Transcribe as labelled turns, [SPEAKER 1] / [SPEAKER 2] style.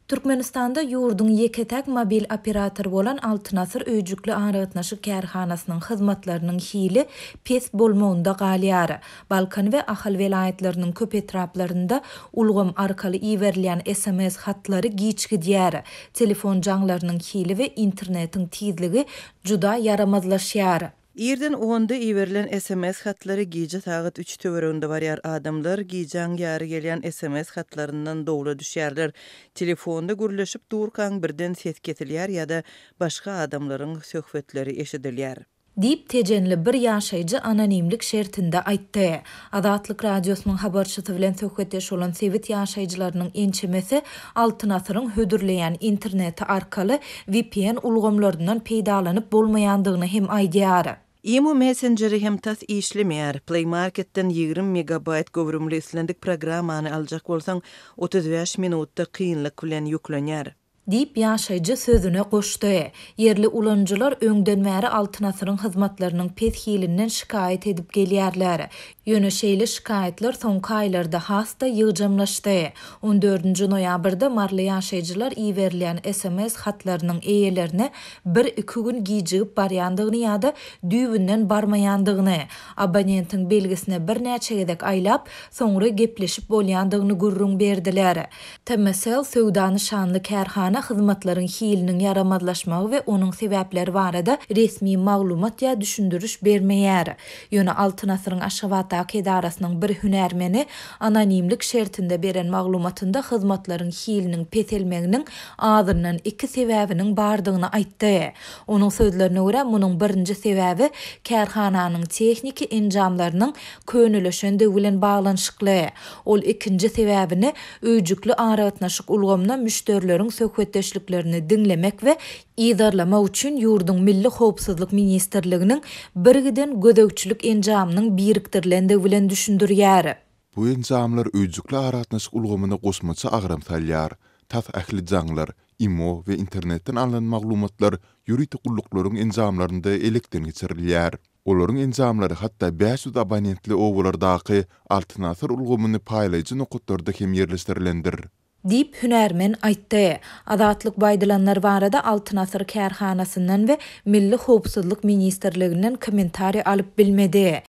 [SPEAKER 1] Türkmenistanda ýurduň ýeke-täk mobil operatory bolan Altyn Asyr öýjükli aragatnaşyk kärhanasynyň hyzmatlarynyň hili pes bolmagynda galýar. Balkan we Ahal welaýatlarynyň köp etraplarynda ulgam arkaly iberilýän sms hatlary giç gidýär. Telefon jaňlarynyň hili we internetiň tizligi juda ýaramazlaşýar.
[SPEAKER 2] Irden onda iberilen sms hatlary gije sagat üç töwereginde barýar. Adamlar gijäň ýary gelýän sms hatlaryndan dowla düşýärler. Telefonda gürleşip durkaň birden ses kesilýär ýa-da başga adamlaryň söhbetleri eşidilýär.
[SPEAKER 1] Diýip, tejenli bir ýaşaýjy anonimlik şertinde aýtdy. Azatlyk Radiosynyň habarçysy bilen söhbetdeş bolan sebit ýaşaýjylarynyň ençemesi Altyn asyryň hödürleýän interneti arkaly vpn ulgamlaryndan peýdalanyp bolmaýandygyny hem aýdýar.
[SPEAKER 2] Imo messenjeri hem tas işlemeýär. Play Marketden 20 megabaýt göwrümli islendik programmany aljak bolsaň, 35 minutda kynlyk bilen ýüklenýär.
[SPEAKER 1] Diýip, ýaşaýjy sözüne goşdy. Ýerli ulanyjylar öňden bäri Altyn asyryň hyzmatlarynyň pes hilinden şikaýat edip gelýärler. Ýöne şeýle şikaýatlar soňky aýlarda has-da ýygjamlaşdy. On dördünji noýabrda maryly ýaşaýjylar iberilýän sms hatlarynyň eýelerine bir-iki gün gijigip barýandygyny ýa-da düýbünden barmaýandygyny, abonentiň belgisine birnäçe gezek aýlap, soňra gepleşip bolýandygyny gürrüň berdiler. TMSL söwda nyşanly kärhana hyzmatlaryň hiliniň ýaramazlaşmagy we onuň sebäpleri barada resmi maglumat ýa düşündiriş bermeýär. Ýöne Altyn asyryň Aşgabatdaky edarasynyň bir hünärmeni anonimlik şertinde beren maglumatynda hyzmatlaryň hiliniň peselmeginiň azyndan iki sebäbiniň bardygyny aýtdy. Onuň sözlerine görä, munuň birinji sebäbi kärhananyň tehniki enjamlarynyň könelişendigi bilen baglanyşykly. Ol ikinji sebäbini öýjükli aragatnaşyk ulgamyna müşderileriň söhbetdeşliklerini diňlemek we yzarlamak üçin ýurduň Milli howpsuzlyk ministrliginiň birgiden gözegçilik enjamynyň birikdirilendigi bilen düşündirýär.
[SPEAKER 3] Bu enjamlar öýjükli aragatnaşyk ulgamyna goşmaça agram salýar. Tas ähli jaňlar, imo we internetden alnan maglumatlar ýörite gulluklaryň enjamlarynda elekden geçirilýär. Olaryň enjamlary hatda 500 abonentli obalardaky Altyn asyr ulgamyny paýlaýjy nokatlarda hem ýerleşdirilendir.
[SPEAKER 1] Diýip, hünärmen aýtdy. Azatlyk bu aýdylanlar barada Altyn asyr kärhanasyndan we Milli howpsuzlyk ministrliginden kommentariý alyp bilmedi.